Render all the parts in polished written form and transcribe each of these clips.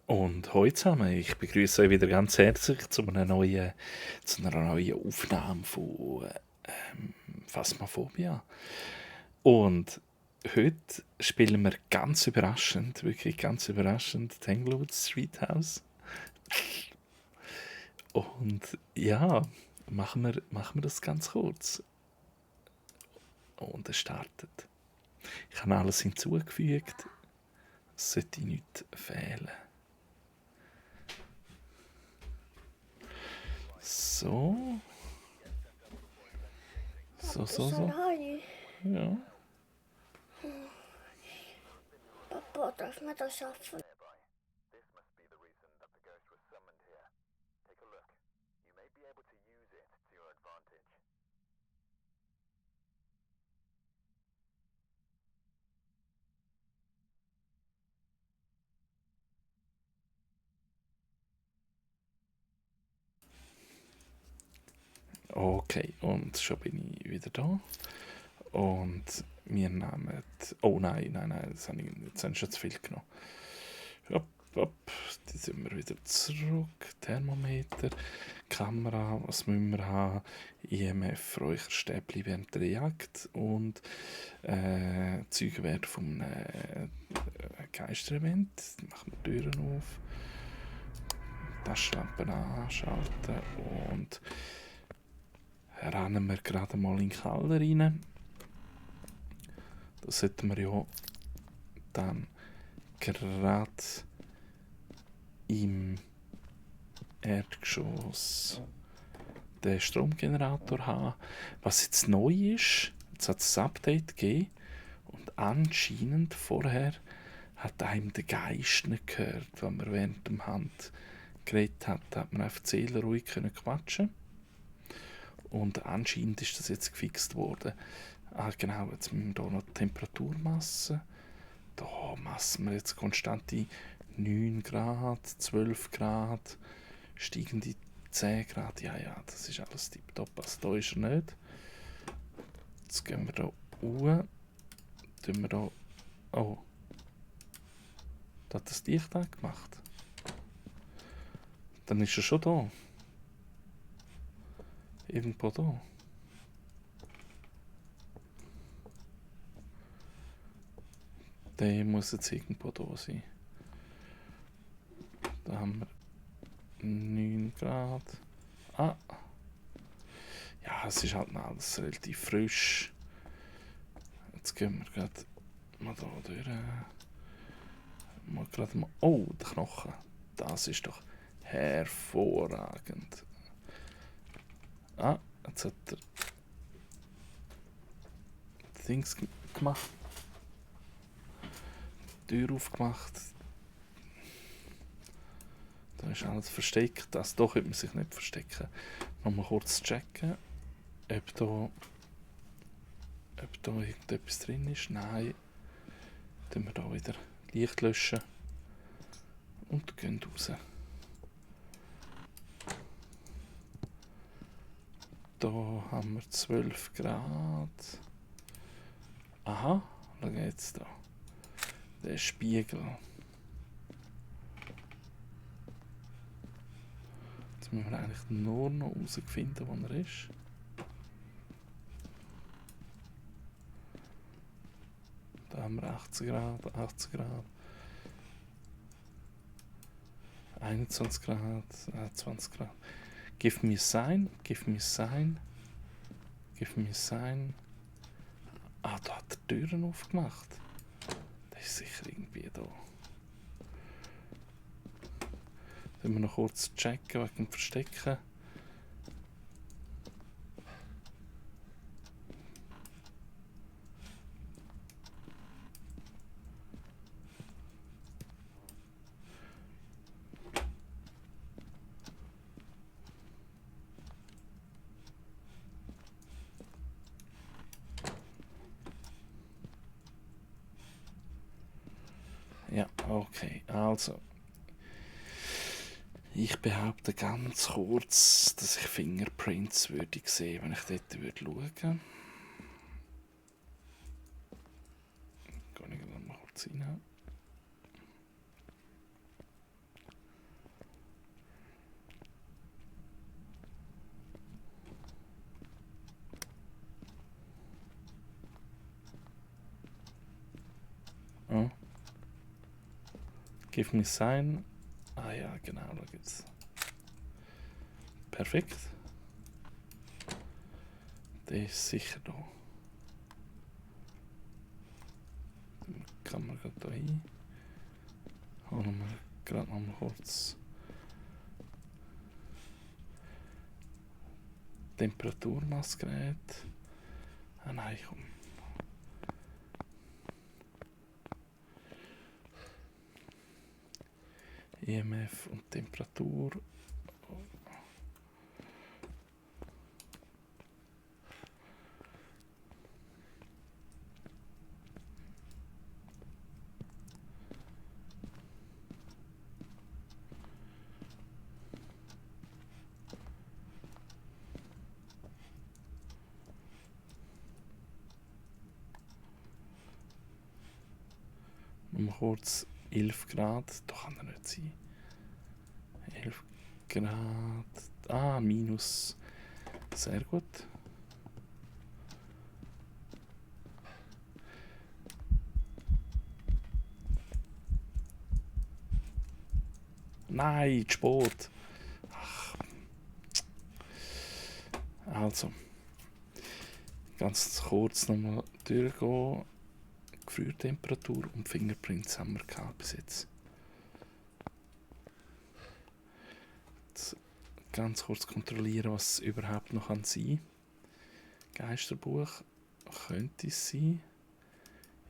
Und hallo zusammen, ich begrüße euch wieder ganz herzlich zu einer neuen Aufnahme von Phasmophobia. Und heute spielen wir ganz überraschend, wirklich ganz überraschend, Tanglewood Street House. Und ja, machen wir das ganz kurz. Und es startet. Ich habe alles hinzugefügt, es sollte nichts fehlen. So, so. Ja. Papa, darf man das schaffen? Okay, und schon bin ich wieder da. Und wir nehmen. Oh nein, jetzt habe ich schon zu viel genommen. Hopp, hopp, dann sind wir wieder zurück. Thermometer, Kamera, was müssen wir haben? IMF, Räucherstäbli während der Jagd und Zeugenwert vom Geisterevent. Machen wir die Türen auf, Taschenlampen anschalten und rennen wir gerade mal in den Keller rein. Da sollten wir ja dann gerade im Erdgeschoss den Stromgenerator haben. Was jetzt neu ist, jetzt hat es ein Update gegeben und anscheinend vorher hat einem der Geist nicht gehört, wenn man während dem Hand geredet hat man einfach die Seele ruhig können quatschen. Und anscheinend ist das jetzt gefixt worden. Ah genau, jetzt müssen wir hier noch die Temperatur messen. Da messen wir jetzt konstante 9 Grad, 12 Grad, steigende 10 Grad. Ja, das ist alles tipptopp. Also da ist er nicht. Jetzt gehen wir hier hoch. Tun wir hier... Oh. Da hat das Licht angemacht. Dann ist er schon da. Irgendwo da. Der muss jetzt irgendwo da sein. Da haben wir 9 Grad. Ah. Ja, es ist halt noch alles relativ frisch. Jetzt gehen wir gerade mal da durch. Mal gerade mal. Oh, der Knochen. Das ist doch hervorragend. Ah, jetzt hat er Dings gemacht. Tür aufgemacht. Da ist alles versteckt. Das doch könnte man sich nicht verstecken. Nochmal kurz checken, ob da irgendetwas drin ist. Nein. Dann wir da wieder Licht löschen und gehen raus. Da haben wir 12 Grad. Aha, schau jetzt da. Der Spiegel. Jetzt müssen wir eigentlich nur noch herausfinden, wo er ist. Da haben wir 18 Grad, 18 Grad. 21 Grad, 20 Grad. Give me a sign, give me a sign, give me a sign. Ah, da hat er Türen aufgemacht. Der ist sicher irgendwie da. Sollen wir noch kurz checken wegen dem Verstecken? Ja, okay. Also, ich behaupte ganz kurz, dass ich Fingerprints würde sehen, wenn ich dort würde schauen. Kann ich dann mal kurz rein. Give me sign. Ah ja, genau, da gibt's. Perfekt. Der ist sicher da. Dann kann man gerade da hin. Holen wir gerade noch mal kurz Temperaturmessgerät. Ah nein, komm. EMF und Temperatur. Mal kurz 11 Grad. Da kann er nicht sein. 11 Grad. Ah, minus. Sehr gut. Nein, zu spät. Ach. Also, ganz kurz nochmal durchgehen. Gefriertemperatur und Fingerprints haben wir gehabt bis jetzt. Jetzt ganz kurz kontrollieren, was es überhaupt noch sein kann. Geisterbuch könnte es sein.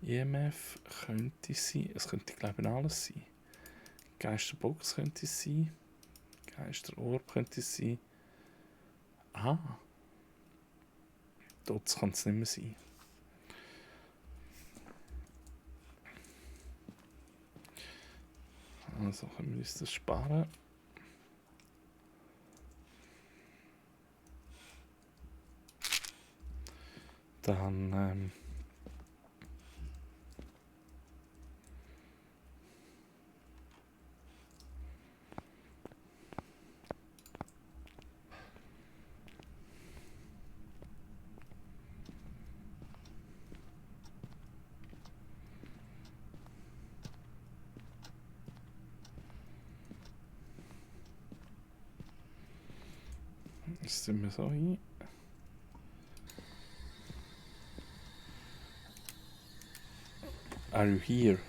EMF könnte es sein. Es könnte, glaube ich, alles sein. Geisterbox könnte es sein. Geisterorb könnte es sein. Ah. Dort kann es nicht mehr sein. Also können wir uns das sparen. Dann sind wir so hin. Are you here?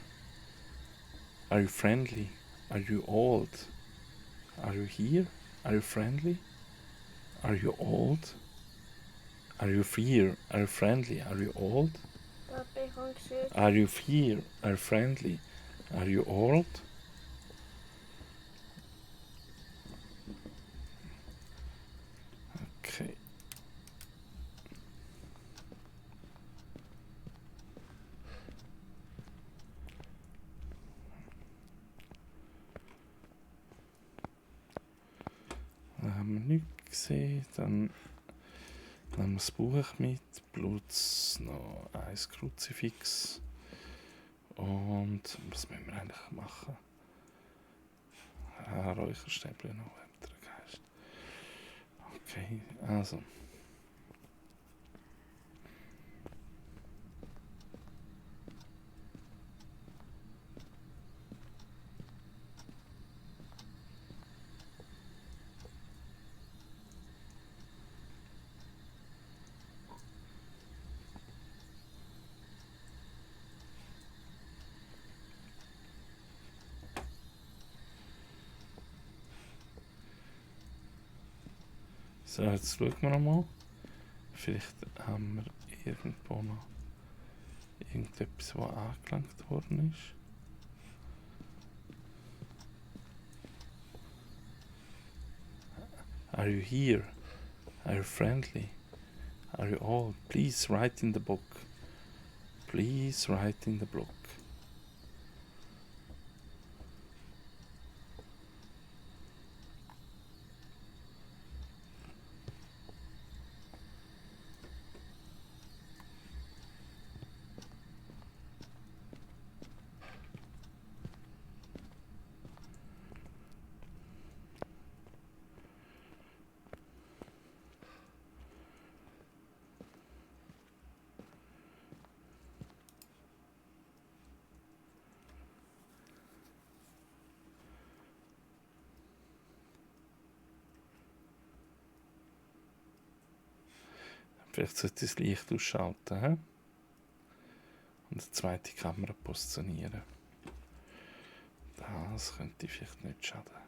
Are you friendly? Are you old? Are you here? Are you friendly? Are you old? Are you here? Are you friendly? Are you old? Papa, ich habe gesagt, Are you here? Are you friendly? Are you old? Okay. Dann haben wir nichts gesehen. Dann nehmen wir das Buch mit. Plus noch ein Kruzifix. Und was müssen wir eigentlich machen? Räucherstäbchen noch, der Geist. Okay, also. So, jetzt schauen wir nochmal. Vielleicht haben wir irgendwo noch irgendetwas, was angelangt worden ist. Are you here? Are you friendly? Are you old? Please write in the book. Please write in the book. Vielleicht sollte ich das Licht ausschalten, he? Und eine zweite Kamera positionieren. Das könnte vielleicht nicht schaden.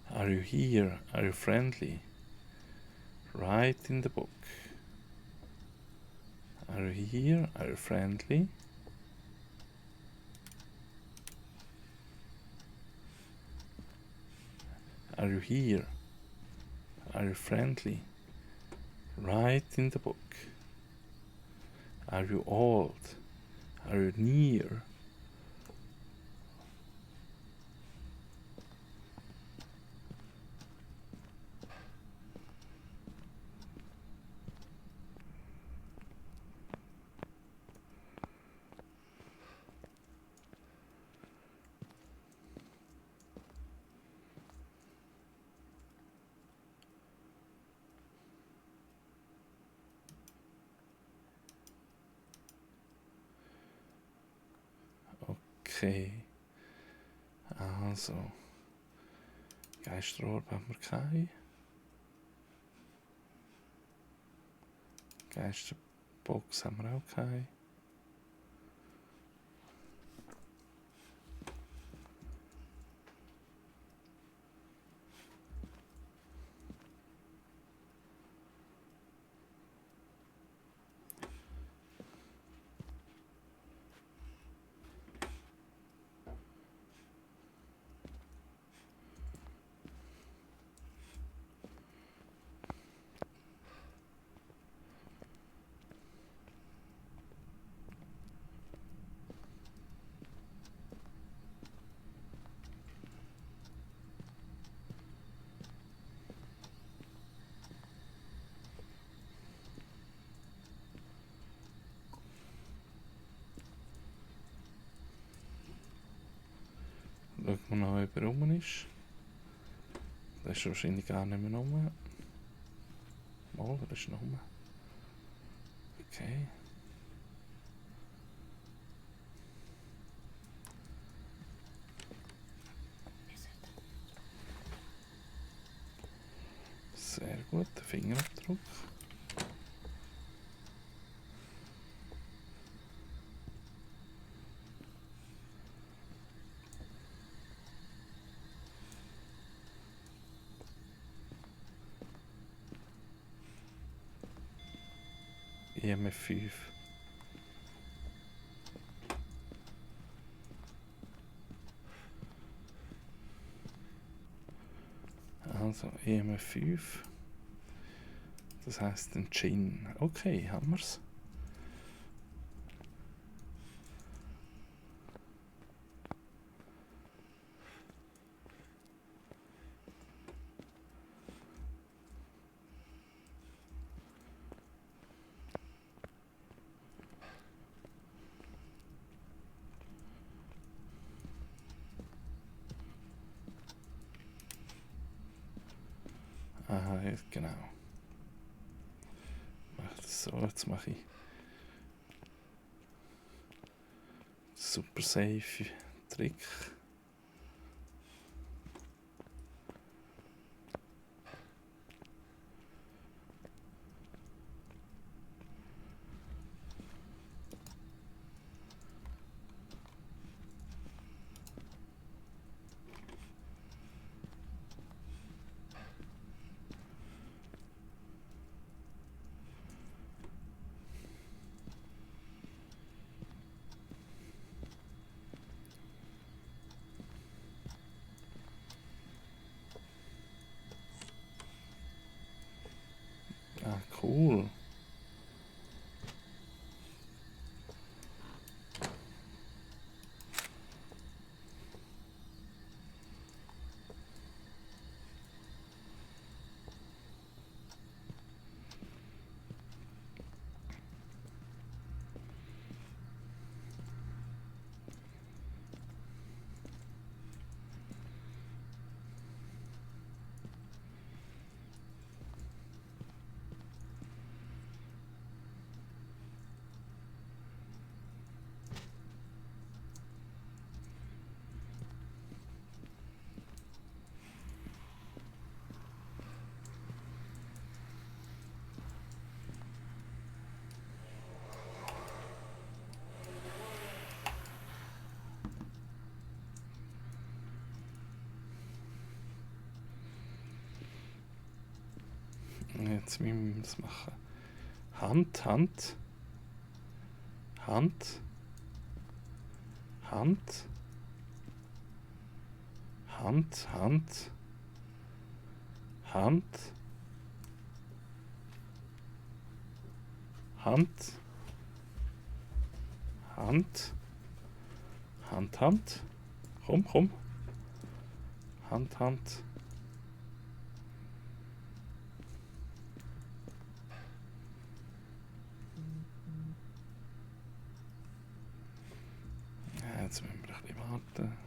Are you here? Are you friendly? Write in the book. Are you here? Are you friendly? Are you here? Are you friendly? Write in the book. Are you old? Are you near? Okay. Also. Geisterorb haben wir keine. Geisterbox haben wir auch keine. Schauen wir noch, ob er rum ist. Der ist wahrscheinlich gar nicht mehr rum. Mal, er ist noch rum. Okay. Sehr gut, der Fingerabdruck. EMF5. Also EMF5. Das heißt ein Djinn. Okay, haben wir's. Aha, ja, genau. Mach das so, jetzt mache ich super safe Trick. Ah, cool. Jetzt müssen wir das machen. Hand, Hand. Hand. Hand. Hand, Hand. Hand. Hand. Hand. Hand, Hand. Komm, komm. Hand, Hand. Ja, jetzt müssen wir ein bisschen warten.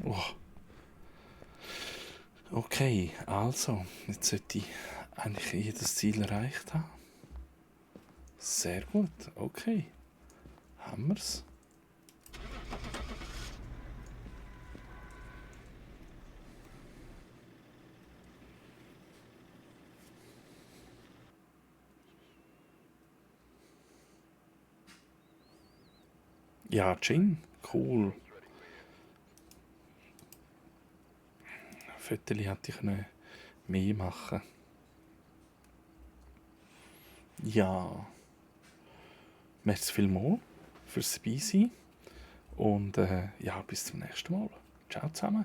Oh. Okay, also, jetzt sollte ich eigentlich jedes Ziel erreicht haben. Sehr gut, okay. Haben wir's? Ja, Jing, cool. Fotos hätte ich noch mehr machen. Ja, merci vielmals fürs Dabeisein und ja, bis zum nächsten Mal. Ciao zusammen.